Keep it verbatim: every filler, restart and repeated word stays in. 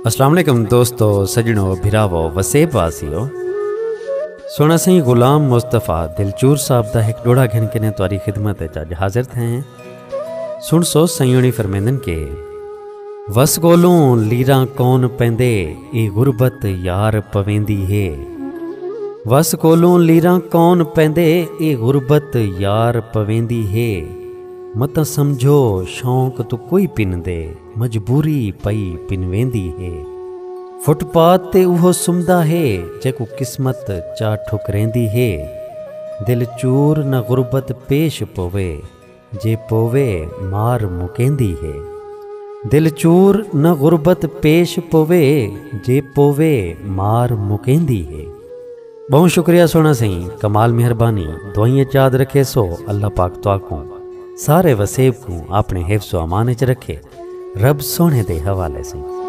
السلام علیکم دوستو، سجنو، بھراوو، وسیب واسیو۔ سونا سائیں غلام مصطفیٰ دلچور صاحب دا ہک ڈوڑا گھن کے نے تاری خدمت ہے چاج حاضر تھے ہیں۔ سن سو سیونی فرمیندن کے وس گولوں لیراں کون پیندے، اے غربت یار پویندی ہے۔ وس گولوں لیراں کون پیندے، اے غربت یار پویندی ہے۔ متاں سمجھو شوق تو کوئی پن دے، مجبوری پئی پنویندی ہے۔ فٹ پاتھ تے اوہو سمدا ہے، جیکوں قسمت چا ٹھکریندی ہے۔ دل چور نہ غربت پیش پوے، جے پوے مار مکیندی ہے۔ دل چور نہ غربت پیش پوے، جے پوے مار مکیندی ہے۔ بہوں شکریہ سونا سائیں، کمال مہربانی۔ دعائیں چاد رکھے سو، اللہ پاک تواکوں سارے وسیب کوں اپنے حفظ و امان اچ رکھے۔ رب سونے دے حوالے سائیں۔